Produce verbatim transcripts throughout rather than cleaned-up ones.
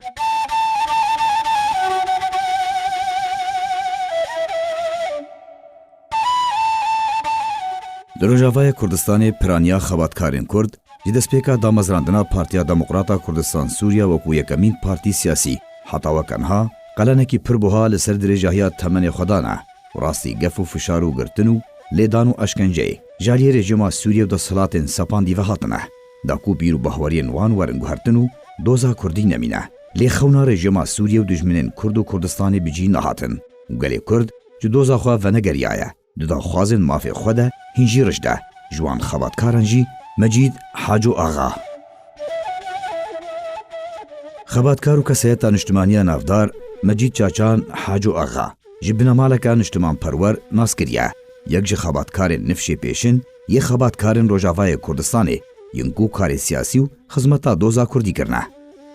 Di Rojavayê Kurdistanê piraniya xebatkarên Kurd ji destpêka damezrandina Partiya Demokrata Kurdistan Sûriye wekû yekemîn partî siyasî heta weke niha qelenekî pir buha li ser dirêjahiya temenê xwe dane û rastî gef û fişar û girtin û lêdan û eşkenceyê ji aliyê rejîma Sûriye û desthilatên sepandî ve hatine. Da ku bîr û bahweriyên wan werin guhertin û doza Kurdî nemîne. Lê xewna rejîma Sûriye û dijminên Kurd û Kurdistanê bi cî nehatin û gelê Kurd ji doza xwe venegeriyaye. Di daxwazên mafê xwe de hîn jî rijd e. Ji wan xebatkaran jî Mecîd Haco Axa. Xebatkar û kesayeta niştimaniya navdar Mecîd Çaçan Haco Axa ji binemaleka niştimanperwer nas kiriye. Yek ji xebatkarên nifşê pêşin yê xebatkarên Rojavayê Kurdistanê yên ku karê siyasî û xizmeta doza Kurdî kirine.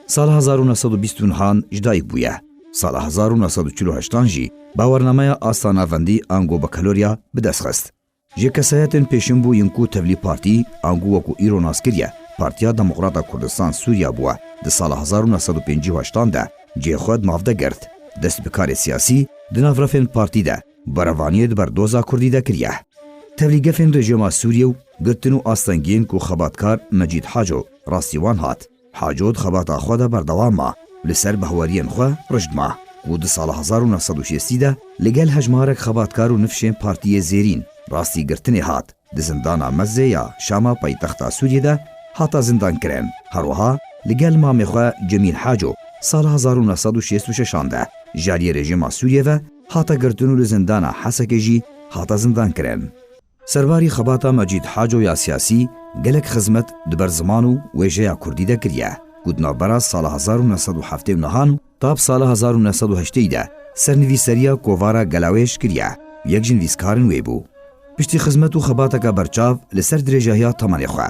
Sala hezar û neh sed û bîst û nehan ji dayik bûye. Sala hezar û neh sed û çil û heştan jî bawernameya asta navendî ango bakalorya bi dest xist. Ji kesayetên pêşin bû yên ku tevlî partî, ango wekû îro nas kiriye, Partiya Demokrata Kurdistan Sûriya bûye. Di sala hezar û neh sed û pêncî û heştan de cihê xwe di nav de girt. Dest bi karê siyasî di nav refên partî de û berevaniyê di ber doza Kurdî de kiriye. Tevlîgefên rejîma Sûriye û girtin û astengiyên ku xebatkar Mecîd Haco rastî wan hat. Haco di xebata xwe de berdewam ma û li ser behweriyên xwe rijd ma ku di sala hezar û neh sed û şêstî de li gel hejmarek xebatkar û nifşên Partiyê Zêrîn rastî girtinê hat. Di zindana Mezê ya Şama paytexta Sûriyê de hata zindankirin. Herwiha li gel mamê xwe Cemîl Haco sala hezar û neh sed û şêst û şeşan de ji aliyê rejîma Sûriyê ve hate girtin û li zindana Hesekê jî hate zindankirin. Serbarî xebata Mecîd Haco ya siyasî gelek xizmet di ber ziman û wêjeya kurdî de kiriye, ku di navbera sala hezar û neh sed û heftê û nehan û ta bi sala hezar û neh sed û heştê de sernivîseriya Kovara Gelawêj kiriye û yek ji nivîskarên wê bû. Piştî xizmet û xebateke berçav li ser dirêjahiya temenê xwe,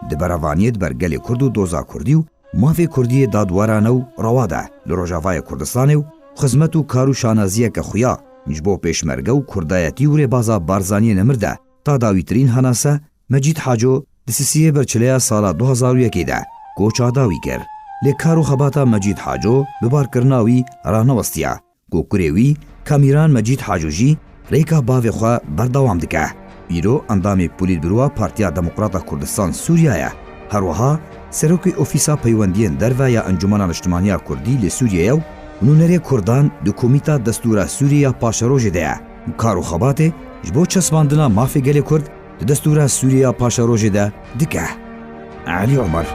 di berevaniyê di ber gelê Kurd û doza Kurdî û mafê Kurdiyê dadwerane û rewa de li Rojavayê Kurdistanê û xizmet û kar û şanaziyeke xuya ji bo pêşmerge û kurdayetî û rêbaza Barzaniyê nemir de ta dawîtirîn henase, Mecîd Haco di sisiyê birçileya sala du hezar û yekê de koça dawî kir. Lê kar û xebata Mecîd Haco bi barkirina wî ranewestiye. Ku kurê wî Kamîran Mecîd Haco jî rêka bavê xwe berdewam dike. Îro endamê Polîtbûroa Partiya Demokrata Kurdistan Sûriye ye. Herwiha serokê Ofîsa Peywendiyên Derve ya Encûmena Niştimaniya Kurdî li Sûriye ye û nûnerê Kurdan di Komîta Destûra Sûriye ya Paşerojê de ye. Kar û xebatê ji bo çesbandina mafê gelê Kurd di Destûra Sûriye ya Paşerojê de dike. Elî Omer.